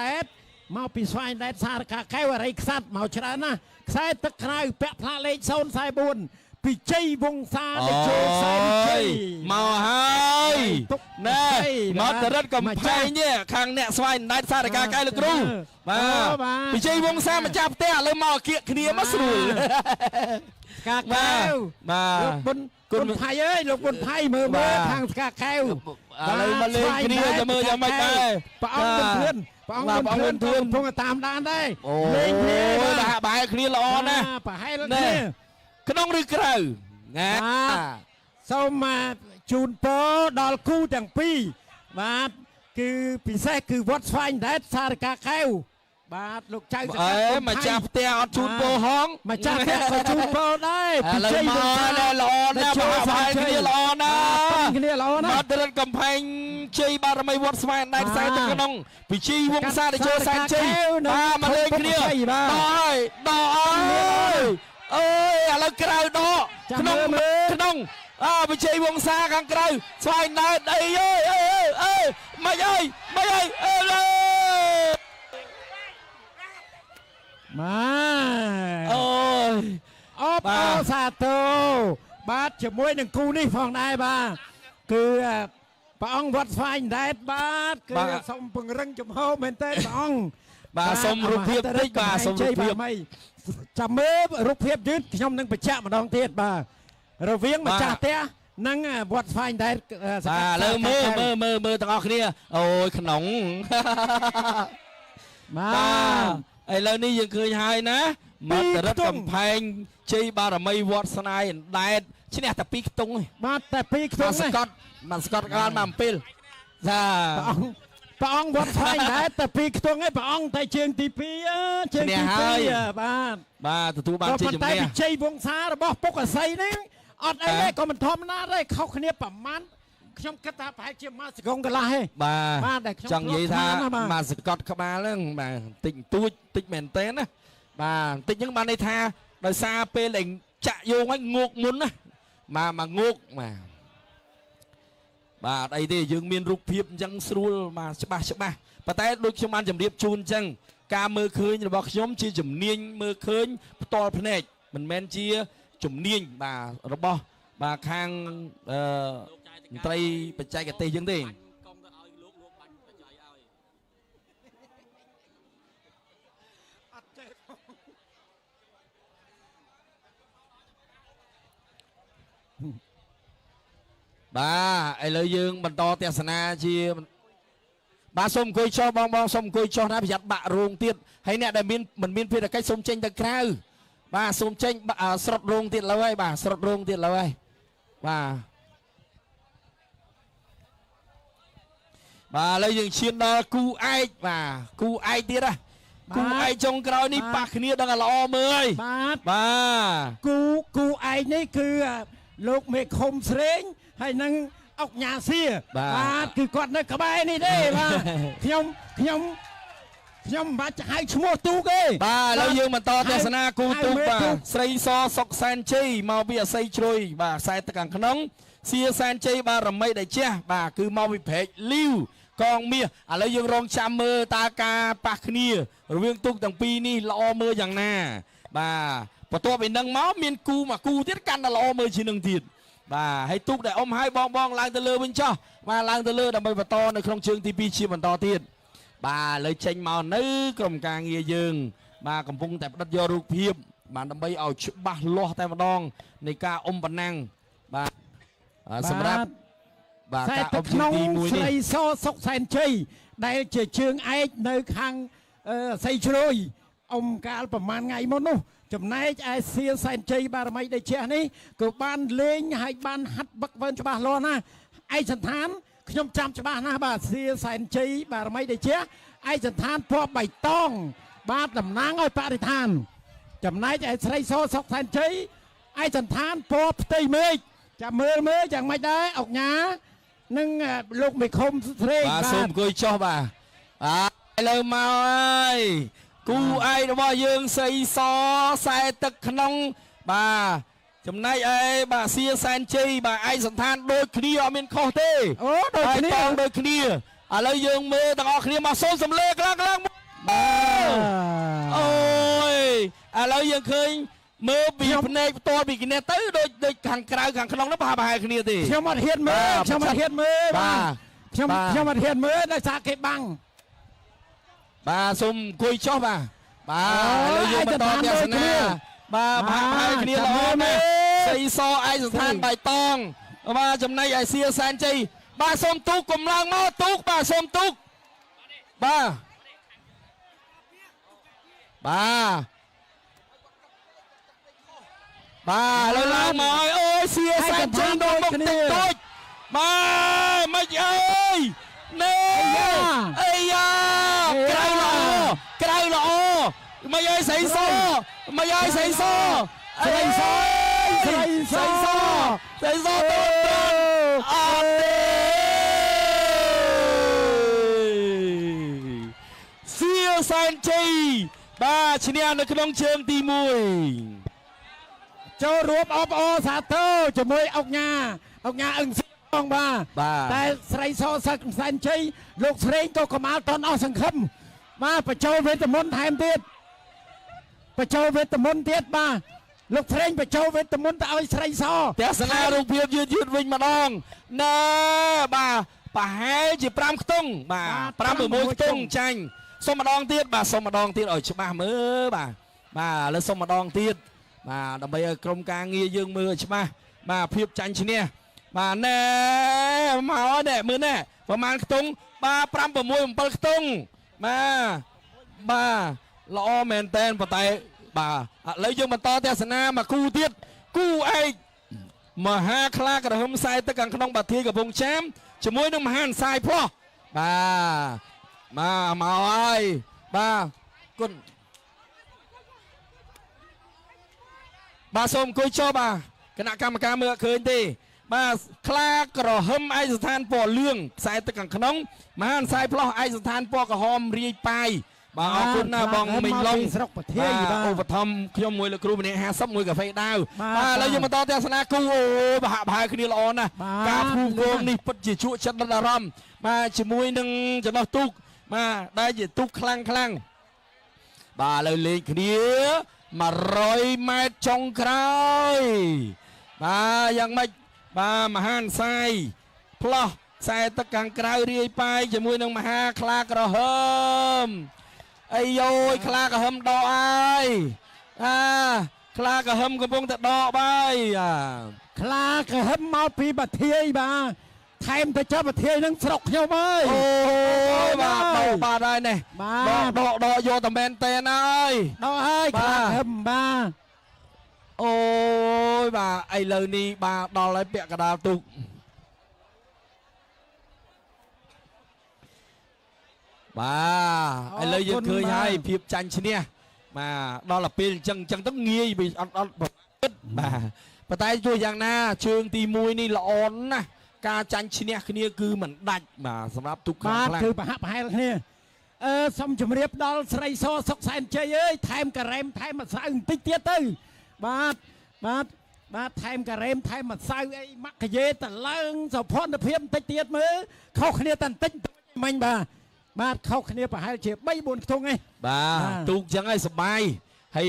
ដែតមកពីស្វាយដែតសារកាកែវអរិយខ្សាត់មកច្រើនណាស់ខ្សែទឹកក្រៅពាក់ផ្លាកលេខ044ពិជ័យវង្សាតេជោសែនជ័យ មកហើយ ទុក ណែ បាទ មកតរិទ្ធកំផែងនេះខាងអ្នកស្វែងដែតសារកាកែវលោកគ្រូបា អូបាទ ទពិជ័យវង្សាម្ចាស់ផ្ទះឥឡូវមកគៀកគ្នាមកស្រួល ស្កាកែវ បាទ លោកប៊ុន គុណ គុណថៃអើយលោកប៊ុនថៃមើល បាទ មើលខាងស្កាកែវ ឥឡូវមកលេងគ្នាจะមើលយ៉ាងម៉េចដែរ ព្រះអង្គប៊ុនធឿនព្រះអង្គ បាទ ប៊ុនធឿន ព្រះអង្គប៊ុនធឿន កំពុងតែតាមដានដែរ អូ លេងគ្នា យបាទបែរគ្នាល្អណាស់ បាទប្រហែល ណែ គ្នា ក្នុងឬក្រៅណា បាទ សូមមកជូនពរដល់គូទាំងពីរបាទគឺពិសេសគឺវត្តស្វាយដែតសារកាកែវបាទលោកចៅស អេ កាត់ប៊ុន ម្ចាស់ផ្ទះអត់ជូនពរហង ម្ចាស់ផ្ទះក៏ជូនពរដែរ ឥឡូវមកណែល្អណាស់ វង្សា បែរគ្នាល្អណា បាទ ស់ គ្នាល្អណាស់ មកតរិទ្ធកំផែងជ័យបារមីវត្តស្វាយដែតខ្សែទឹកក្នុងពិជ័យវង្សាតេជោសែនជ័យបាទមកលេងគ្នា បាទ ដកហើយដកហើយអើយឥឡូវក្រៅដក ចាំ ក្នុង មើលមើល ក្នុងអើវិជ័យវង្សាខាងក្រៅស្វែងដែតអីអើយអើយអើយមិនអើយមិនអើយអើយ បាទ អូយ អប បាទ អរសាទរបាទជាមួយនឹងគូនេះផងដែរបាទគឺព្រះអង្គវត្តស្វាយដែតបាទគឺសូមពង្រឹងចំហមែនតើព្រះអង្គ បាទសូមរូបភាពតិចបាទសូមរូបភាព បាទចាំមើលរូបភាពយឺតខ្ញុំនឹងបញ្ជាក់ម្ដងទៀតបាទរវាងម្ចាស់ផ្ទះនិងវត្តស្វាយដែតស បាទឥឡូវមើលមើលមើលមើលទាំងអស់គ្នាអូយក្នុង បា បាទ ទ ឥឡូវនេះយើងឃើញហើយណា ពី មកតរិទ្ធ រខ្ទង់ កំផែងជ័យបារមីវត្តស្នាយអណ្ដែតឈ្នះតែពីរខ្ទង់ឯង បាទតែពីរខ្ទ មក ង់ទេ សកត់មកសកត់ក្បាលមកអំពីលចា ព្រះអង្គព្រះអង្គវត្តស្វែងដែរតែពីរខ្ទង់ឯងព្រះអង្គតែជើងទី2អើជើងទី2បាទ បាទទទួលបាន ក៏ ជ័យជំនះ ប៉ុន្តែវិជ័យវង្សារបស់ពុកអស័យនេះអត់អីទេក៏មិនធម្មតាដែរខុសគ្នាប្រមាណខ្ញុំគិតថាប្រហែលជាមួយសកុងកន្លះឯង បាទ បាទដែលខ្ញុំ ចង់និយាយថា ធ្លាប់ស្មានណាបាទ មកសកត់ក្បាលហ្នឹងបាទតិចបន្តួចតិចមែនតើណាបាទបន្តិចហ្នឹងបានន័យថាដោយសារពេលដែលចាក់យោងហ្នឹងងោកមុនណាបាទមកងោកបាទបាទអត់អីទេយើងមានរូបភាពអញ្ចឹងស្រួលបាទច្បាស់ច្បាស់ប៉ុន្តែដូចខ្ញុំបានជម្រាបជូនអញ្ចឹងការមើលឃើញរបស់ខ្ញុំជាជំនាញមើលឃើញផ្ទាល់ភ្នែកមិនមែនជាជំនាញបាទរបស់បាទខាងអឺមន្ត្រីបច្ចេកទេសយើងទេ កុំទៅឲ្យលោកលោកបាញ់បច្ច័យឲ្យ បាទឥឡូវយើងបន្តទស្សនាជាបាទសូមអង្គុយចុះបងបងសូមអង្គុយចុះណាប្រយ័ត្នបាក់រោងទៀតហើយអ្នកដែលមានមិនមានភារកិច្ចសូមចេញទៅក្រៅបាទសូមចេញបាក់ស្រុតរោងទៀតលើហើយបាទស្រុតរោងទៀតលើហើយបាទបាទឥឡូវយើងឈានដល់គូឯកបាទគូឯកទៀតណាគូឯកចុងក្រោយនេះប៉ះគ្នាដឹងតែល្អមើលហើយ បាទ បាទ គូគូឯងនេះគឺលោកមេឃុំស្រេងហើយនឹងអុកញ៉ាសៀ បាទ ទគឺគាត់នៅក្បែរនេះទេបាទខ្ញុំខ្ញុំខ្ញុំមិនបាច់ហៅឈ្មោះទូកទេ បាទឥឡូវយើងបន្តទស្សនាគូទូកបាទស្រីសសុកសែនជ័យមកពីអស័យជ្រុយបាទខ្សែទឹកខាងក្នុងសៀសែនជ័យបារមីដែលជះបាទគឺមកពីព្រែកលីវកងមាសឥឡូវយើងរងចាំមើលតើការប៉ះគ្នារវាងទូកទាំងពីរនេះល្អមើលយ៉ាងណាបាទបន្ទាប់ពីនឹងមកមានគូមួយគូទៀតកាន់តែល្អមើលជាងនឹងទៀតបាទហើយទូកដែលអ៊ំឲ្យបងបងឡើងទៅលើវិញចោះបាទឡើងទៅលើដើម្បីបន្តនៅក្នុងជើងទី2ជាបន្តទៀតបាទឥឡូវចេញមកនៅក្រុមការងារយើង បាទកំពុងតែផ្ដិតយករូបភាពបាទដើម្បីឲ្យច្បាស់លាស់តែម្ដងនៃការអ៊ំប៉ុណ្ណាំងបាទសម្រាប់បាទ ខ្សែ ការអ៊ំ ទឹកក្នុង ជើងទី1 ស្រី នេះ សសុកសែនជ័យដែលជាជើងឯកនៅខាងសីជ្រោយអ៊ំកាលប្រហែលថ្ងៃមុននោះចំណែកឯសៀសែនជ័យបារមីដេជះនេះក៏បានលេងហើយបានហាត់បឹកវើច្បាស់លាស់ណាស់ឯកសន្តានខ្ញុំចាំច្បាស់ណាស់បាទសៀសែនជ័យបារមីដេជះឯកសន្តានពណ៌បៃតងបាទតំណាងឲ្យបរិស្ថានចំណែកឯស្រីសសុកសែនជ័យឯកសន្តានពណ៌ផ្ទៃមេឃចាំមើលមើលយ៉ាងម៉េចដែរអុកញ៉ានិងលោកមេឃុំស្រេង បាទសូមអង្គុយចុះបាទបាទឥឡូវមកហើយគូឯករបស់យើងស្រីសខ្សែទឹកក្នុងបាទចំណែកឯបាទសៀសែនជ័យបាទឯកសន្តានដូចគ្នាអត់មានខុសទេ អូដូចគ្នា ហើយតងដូចគ្នាឥឡូវយើងមើលទាំងអស់គ្នាមកសូមសំលេងខ្លាំងខ្លាំង ឥឡូវយើងឃើញមើលពីភ្នែកផ្ទាល់ពីគ្នាទៅដូចខាងក្រៅខាងក្នុងនោះប្រហែលគ្នាទេខ្ញុំអត់ហ៊ានមើលខ្ញុំអត់ហ៊ានមើលបាទខ្ញុំអត់ហ៊ានមើលដោយសារគេបាំងបាទសូមអង្គុយចុះបាទបាទឥឡូវយើងបន្តទស្សនាបាទប្រហែលគ្នាល្អណាស់សីសឯកស្ថានបៃតងបាទចំណែកឯសៀសែនជ័យបាទសូមទូកកុំឡើងមកទូកបាទសូមទូកបាទបាទបាទឥឡូវឡើងមកហើយអូយសៀសែនជ័យដល់មុខតិចតួចបាទមិនអើយណែអីយ៉ាក្រៅល្អក្រៅល្អមិនអើយស្រីសមិនអើយស្រីសស្រីសស្រីសស្រីសទៅអត់ទេសៀសែនជ័យបាទឈ្នះនៅក្នុងជើងទី1ចូលរួមអបអរសាទរជាមួយអុកញ៉ាអឹងផងបាទតែស្រីសសឹកសែនជ័យលោកស្រេងក៏កម្អល់តនអស់សង្ឃឹមបាទបញ្ចូលវេទមន្តថែមទៀតបញ្ចូលវេទមន្តទៀតបាទលោកស្រេងបញ្ចូលវេទមន្តទៅឲ្យស្រីសទស្សនារូបភាពយឺតវិញម្ដងណែបាទប្រហែលជា5ខ្ទង់បាទ5 6ខ្ទង់ចាញ់សុំម្ដងទៀតបាទសុំម្ដងទៀតឲ្យច្បាស់មើលបាទបាទឥឡូវសុំម្ដងទៀតបាទដើម្បីឲ្យក្រុមការងារយើងមើលឲ្យច្បាស់បាទភាពចាញ់ឈ្នះបាទណែមកណែមើលណែប្រហែលខ្ទង់បាទ5 6 7ខ្ទង់បាទបាទល្អមែនតែនប៉ុន្តែបាទឥឡូវយើងបន្តទស្សនាមកគូទៀតគូឯកមហាខ្លាក្រហមខ្សែទឹកខាងក្នុងបាធាយកំពង់ចាមជាមួយនឹងមហាសាយផ្លោះបាទបាទមកហើយបាទគុណបាទសូមអង្គុយចុះបាទគណៈកម្មការមើលឃើញទេបាទខ្លាក្រហមឯកស្ថានពណ៌លឿងខ្សែទឹកខាងក្នុងមហាសាយផ្លោះឯកស្ថានពណ៌ក្រហមរាយប៉ាយបាទអរគុណណាស់បងមីងឡុងស្រុកប្រធាយបាទឧបត្ថម្ភខ្ញុំមួយលោកគ្រូម្នាក់50មួយកាហ្វេដាវបាទឥឡូវយើងបន្តទស្សនាគូអូប្រហាក់ប្រហែលគ្នាល្អណាស់ការភូមិគោមនេះពិតជាជក់ចិត្តដល់អារម្មណ៍បាទជាមួយនឹងចំណោះទូកបាទដែលជាទូកខ្លាំងខ្លាំងបាទឥឡូវលេងគ្នា100ម៉ែត្រចុងក្រោយបាទយ៉ាងម៉េចបាទមហាសាយផ្លោះខ្សែទឹកខាងក្រៅរាយប៉ាយជាមួយនឹងមហាខ្លាក្រហមអីយយខ្លាក្រហមដកហើយអាខ្លាក្រហមកំពុងតែដកបាយខ្លាក្រហមមកពីបាធាយបាទថែមទៅចុះបាធាយនឹងស្រុកខ្ញុំហើយអូយបាទដកបាទហើយនេះដកដកយកតែមែនតែនហើយដកហើយខ្លាក្រហមបាទអូយបាទឥឡូវនេះបាទដល់ហើយពាក់កណ្ដាលទូកបាទឥឡូវយើងឃើញហើយភាពចាញ់ឈ្នះបាទដល់ពេលអញ្ចឹងទៅងាយវាអត់គិតបាទប៉ុន្តែទោះយ៉ាងណាជើងទី1នេះល្អណាស់ការចាញ់ឈ្នះគ្នាគឺមិនដាច់បាទសម្រាប់ទូកខ្លាំងបាទគឺប្រហាក់ប្រហែលគ្នាអឺសូមជម្រាបដល់ស្រីសសុកសែនជ័យអើយថែមការ៉េមថែមម្សៅបន្តិចទៀតទៅបាទបាទបាទថែមការ៉េមថែមម្សៅអីម៉ាក់កាយេតឡើងសោភ័ណភាពបន្តិចទៀតមើលខុសគ្នាតែបន្តិចមិញបាទបាទខុសគ្នាប្រហែលជា3 4ខ្ទង់ឯងបាទទូកចឹងហើយសបាយហើយ